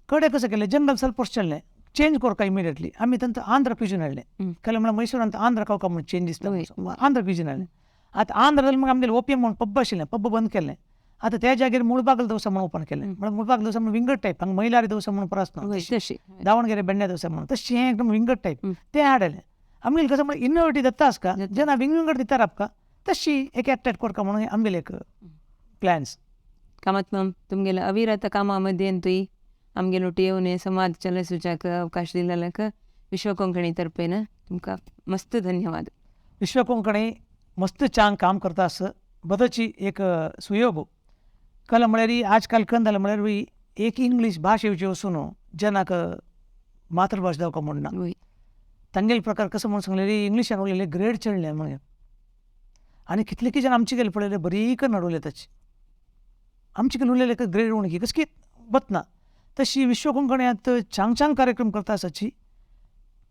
कडे कसं केलें, जंगल ಸ್ವಲ್ಪ ವರ್ಷ चल्लें, चेंज कोरका इमिडिएटली आमी तांकां आंध्र क्युजीन हाडलें. केलें म्हळ्यार मैसूरांत आंध्र खावका म्हूण चेंज दिसता, आंध्र क्युजीन हाडलें. आतां आंध्र जाल्यार मागीर आमगेलें ओपीएम म्हूण पब्ब आशिल्लें, पब्ब बंद केलें. आतां त्या जाग्यार मुळबागल दोसा म्हूण ओपन केलें. म्हळ्यार मुळबागल दोसा म्हूण विंगड टायप, हांगा मैलारी दोसा म्हूण परस तशी, दावणगेरे बेण्णे दोसा म्हणून तशें, हें एकदम विंगड टायप तें हाडलें. आमगेलें कसं म्हळ्यार इनोवेटीव दत्ता आसका, जेन्ना विंग विंगड दिता राबका तशी एक अट्रॅक्ट कोरका म्हणून आमगेले एक प्लॅन्स. कामत माम, तुमगेले अविरत कामा मध्येंतूय आमगेलो येवन संवाद चलसूच्याक अवकाश दिलेल्याक विश्व कोंकणी तर्फेन तुमकां मस्त धन्यवाद. विश्व कोंकणी मस्त चांग काम करता आस, बदची एक सुयोग. कला म्हळ्यार आजकाल कंद जालें म्हळ्यार एक इंग्लीश भाश येवची वचून जनाक मातृभाश जावका म्हूण ना. तांगेले प्रकार कसो म्हूण सांगलें, इंग्लिशान उलयले ग्रेड चडले म्हळ्यार, आनी कितले की जाण आमचे गेले पळयले बरी कन्नड उलयताची, आमचे कडेन उलयले ग्रेड उणकी कस की वतना. तशी विश्व कोंकणी चांग चांग कार्यक्रम करता आसाची.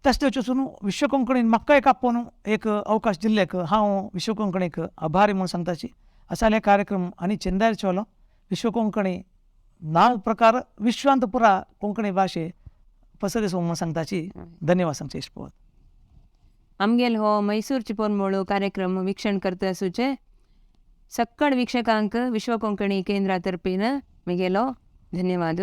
तशें वचून विश्व कोंकणीन म्हाका एक आपोवन एक अवकाश दिल्ल्याक हांव विश्व कोंकणीक आभारी म्हूण सांगताची. असाले कार्यक्रम आनी चेंदार चलो विश्व कोंकणी नाव प्रकार विश्वांत पुरा कोंकणी भाशे पसरेसो म्हूण सांगताची. धन्यवाद सांगचे इश्पत. आमगेल हो मैसूरची पोरमोळू कार्यक्रम वीक्षण करता आसूचे सक्कड वीक्षकांक विश्व कोंकणी केंद्रा तर्फेन मिगेलो धन्यवाद.